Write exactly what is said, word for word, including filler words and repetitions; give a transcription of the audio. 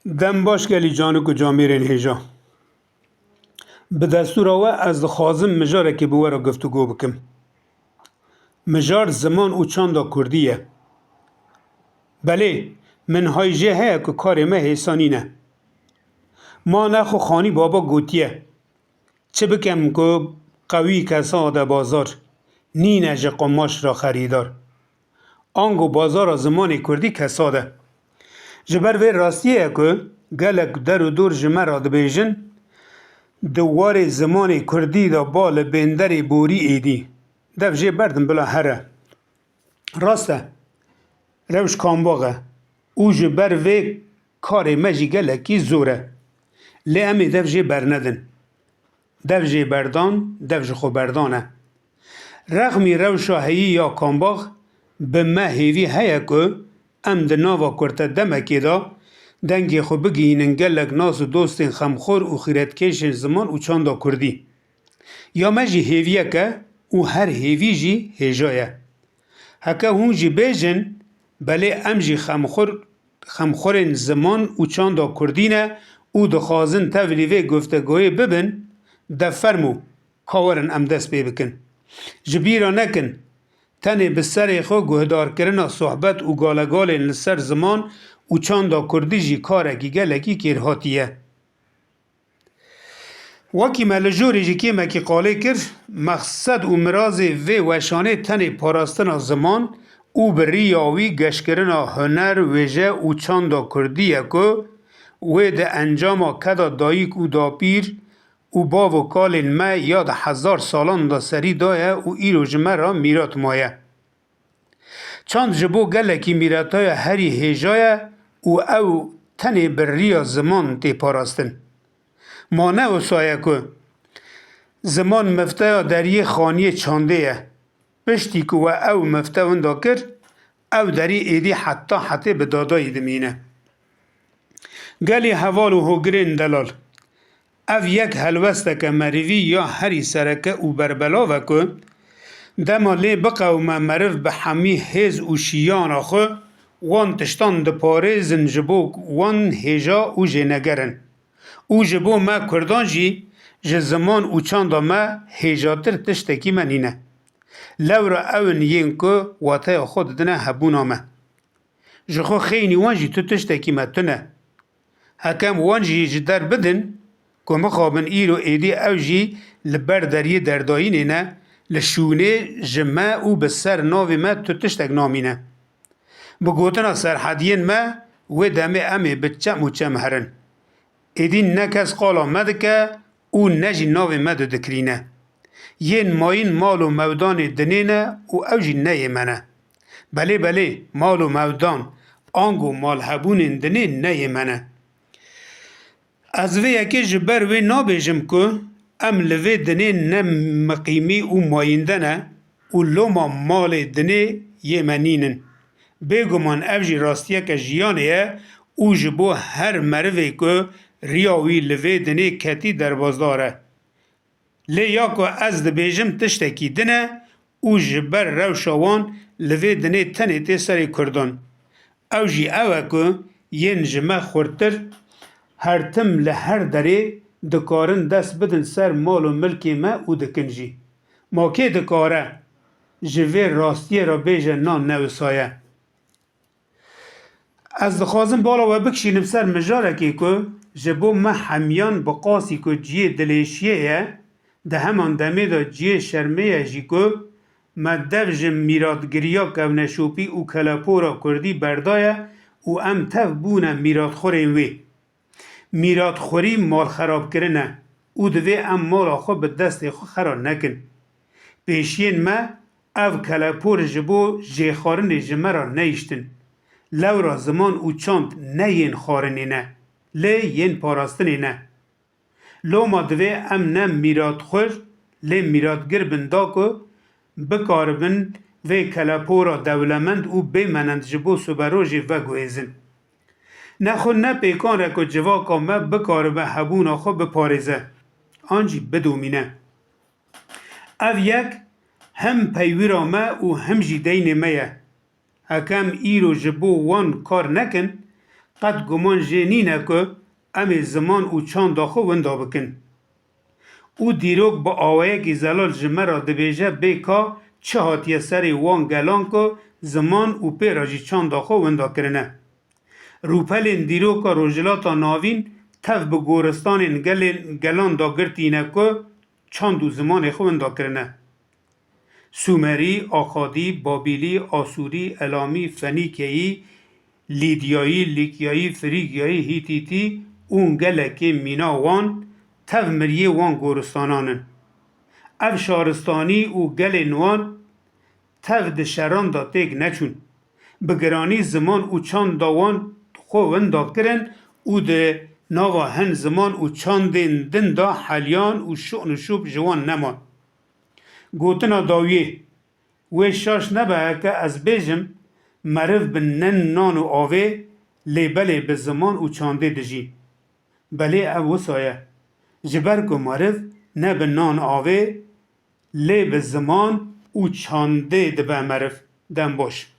Dem baş gelî canik û camêrên hêja. Bi destûra we ez dixwazim mijarekê bi we re guftûgo bikim. Mijar ziman û çanda kurdî ye. Belê, min hay jê heye ku karê me hêsa nîne. Ma nexwe Xanî Baba gotiye, çi bikim ku qewî kesad e bazar, nîne ji qumaş re xerîdar. Ango bazara zimanê kurdî kesad e. Ji ber vê rastiyê ye ku gelek der û dor ji me re dibêjin, di warê zimanê kurdî de ba li bênderê borî êdî. Dev jê berdin bila here. Rast e, rewş kambax e û ji ber vê karê me jî gelekî zor e. Lê em ê dev jê bernedin. Dev jê berdan, dev ji xwe berdan e. Rexmî rewşa heyî ya kambax, bi me hêvî heye ku em di nava kurte demekê de dengê xwe bigihînin gelek nas û dostên xemxor û xîretkêşên ziman û çanda kurdî. Ya me jî hêviyek e û her hêvî jî hêja ye. Heke hûn jî bêjin, belê em jî xemxur, xemxurên ziman û çanda kurdî ne û dixwazin tevlî vê guftegoyê bibin, de fermû, ka werin em dest pê bikin. Ji bîra nekin, tenê bi serê xwe guhdarkirina sohbet û galegalên li ser ziman û çanda kurdî jî karekî gelekî kêrhatî ye. Wekî me li jorê jî kêmekî qalê kir, mexsed û mirazê vê weşanê tenê parastina ziman û bi riya wî geşkirina huner, wêje û çanda kurdî ye ku wê di encama keda dayik û dapîr û bav û kalên me ya di hezar salan de serî daye û îro ji me re mîrat maye. Çand ji bo gelekî mîreta ye herî hêja ye û ew tenê bi riya ziman tê parastin. Ma ne wisa ye ku ziman mifteya deriyê xaniyê çandê ye. Piştî ku we ew mifte winda kir, ew derî êdî heta hetê bi dadayî dimîne. Gelî heval û hogirên delal, ev yek helwesteke merivî ya herî sereke û berbelav e ku dema lê biqewime meriv bi hemî hêz û şiyana xwe wan tiştan diparêzin ji bo wan hêja û jêneger in. Û ji bo me kurdan jî ji ziman û çanda me hêjatir tiştekî me nîne. Lewra ew in yên ku wateya xwe didine hebûna me. Ji xwe xeynî wan jî tu tiştekî me tune. Heke em wan jî ji der bidin, ku mixabin îro êdî ew jî li ber deriyê derdayînê ne, li şûnê ji me û bi ser navê me tu tiştek namîne. Bi gotina serhediyên me, wê demê em ê bi çem û çem herin. Êdî ne kes qala me dike û ne jî navê me didikrîne. Yên mayîn mal û mewdanê dinê ne û ew jî ne yê me ne. Belê, belê, mal û mewdan, ango malhebûnên dinê ne yê me ne. Ez vê yekê ji ber wê nabêjim ku em li vê dinê ne miqîmî û mayînde ne û loma malê dinê yê me nînin. Bêguman ev jî rastiyeke jiyanê ye û ji bo her merivê ku riya wî li vê dinê ketî derbasdar e. Lê ya ku ez dibêjim tiştekî din e û ji ber rewşa wan li vê dinê tenê tê serê kurdan. Ew jî ew e ku yên ji me xurttir her tim li her derê dikarin dest bidin ser mal û milkê me û dikin jî. Ma kê dikare ji vê rastiyê re bêje na ne wisa ye? Ez dixwazim bala we bikişînim ser mijarekê ku ji bo me hemiyan bi qasî ku ciyê dilêşiyê ye, di heman demê de ciyê şermê ye jî ku me dev ji mîratgiriya kevneşopî û kelepora kurdî berdaye û em tev bûne mîratxurên wê. Mîratxurî malxerabkirin e û divê em mala xwe bi destê xwe xera nekin. Pêşiyên me ev kelepor ji bo jêxwarinê ji me re nehiştin. Lewra ziman û çand ne yên xwarinê ne, lê yên parastinê ne. Loma divê em ne mîratxwir, lê mîratgir bin da ku bikaribin vê kelepora dewlemend û bêmenend ji bo siberojê veguhêzin. Ne xwe ne pêkan re ku civaka me bikaribe hebûna xwe biparêze, an jî bidomîne. Ev yek hem peywira me û hem jî deynê me ye. Heke em îro ji bo wan kar nekin, Qet guman jê nîne ku em ê ziman û çanda xwe winda bikin. Û dîrok bi awayekî zelal ji me re dibêje bê ka çi hatiye serê wan gelan ku ziman û pê re jî çanda xwe winda kirine. Rûpelên dîroka Rojhilata Navîn tev bi goristanên gelên gelan dagirtî ne ku çand û zimanê xwe winda kirine. Sûmerî, Axadî, Babîlî, Asûrî, Elamî, Fenîkeyî, Lîdyayî, Lîkyayî, Frîgyayî, Hîtîtî û gelekê mîna wan tev miriyê wan goristanan in. Ev şaristanî û gelên wan tev di şeran de têk neçûn. Bi giranî ziman û çanda wan xwe winda kirin û di nava hin ziman û çandên din de heliyan û şon û şop ji wan neman. Gotina dawiyê, wê şaş nebe heke ez bêjim, meriv bi nin nan û avê, lê belê bi ziman û çandê dijî. Belê ev wisa ye. Ji ber ku meriv ne bi nan avê, lê bi ziman û çandê dibe meriv. Dem baş.